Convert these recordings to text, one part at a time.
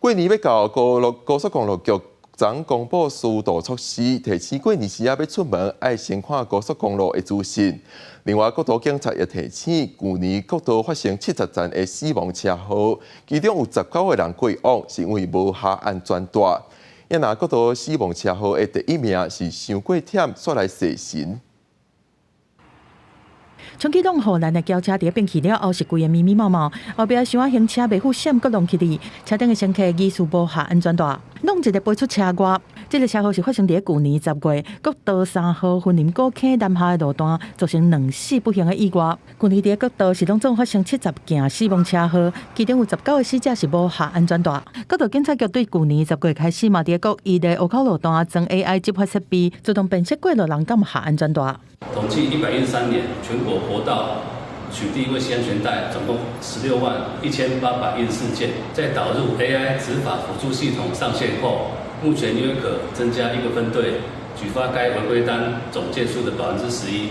過年欲到，高路高速公路局昨公布疏導措施，提醒過年時仔欲出門，愛先看高速公路的資訊。另外，國道警察也提醒，舊年國道發生70欑的死亡車禍，其中有19個人過往是因為無繫安全帶。啊若國道死亡車禍的第一名是傷過忝，煞來踅神。衝去挵護欄的轎車佇咧變去了後是規个密密麻麻，後壁想按行車袂赴閃閣挵去哩，車頂的乘客疑似無繫安全帶，挵一个飛出車外。這个車禍是發生佇咧舊年10月，國道3號雲林古坑南下的路段，造成兩死不幸的意外。舊年佇咧國道是攏總發生70件死亡車禍，其中有19個死者是無繫安全帶。國道警察局對舊年10月開始嘛，佇咧各伊的路口路段裝 AI 執法設備，自動辨識過路人敢有繫安全帶。統計113年全國國道取締未繫安全帶總共161,814件。在導入 AI 執法輔助系統上線後，目前約可增加一個分隊舉發該違規單總件數的11%。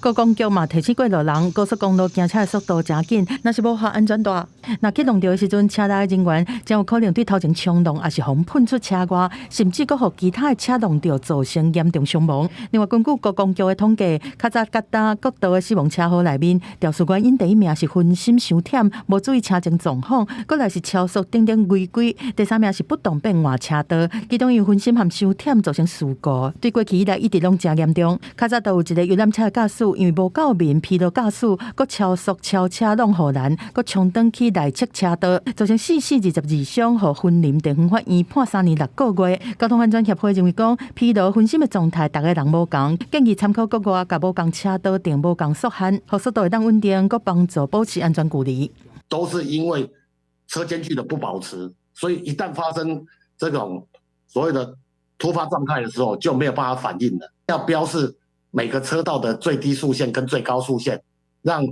國公局嘛提醒過路人，高速公路行車的速度誠緊，若是無繫安全帶，若去挵著的時陣，車內人員真有可能對頭前衝撞，抑是予噴出車外，甚至閣予其他的車挵著，造成嚴重傷亡。另外，根據國公局的統計，較早佮今國道的死亡車禍內面，肇事原因第一名是分心傷忝，無注意車前狀況，過來是超速等等違規，第三名是不當變換車道，其中因分心和傷忝造成事故，對過去以來一直攏誠嚴重。較早都有一個遊覽車的駕駛，因為無夠面疲勞駕駛，閣超速超車挵護欄，閣衝轉去內側車道，造成四死22傷，予雲林地方法院判3年6個月。交通安全協會認為講，疲勞分心的狀態，逐个人無仝，建議參考國外，共無仝車道定無仝速限，予速度會當穩定，閣幫助保持安全距離。都是因為車間距的不保持，所以一旦發生這種所謂的突發狀態的時候，就沒有辦法反應了。要標示每個車道的最低速限跟最高速限，讓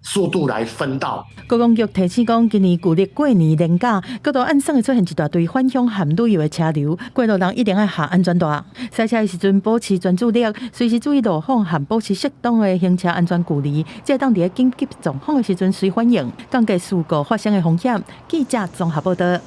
速度來分道。國公局提醒講，今年舊曆過年連假，國道按算會出現一大堆返鄉和旅遊的車流，過路人一定愛繫安全帶。駛車的時陣保持專注力，隨時注意路況和保持適當的行車安全距離，才會當佇咧緊急狀況的時陣隨反應，降低事故發生的風險。記者綜合報道。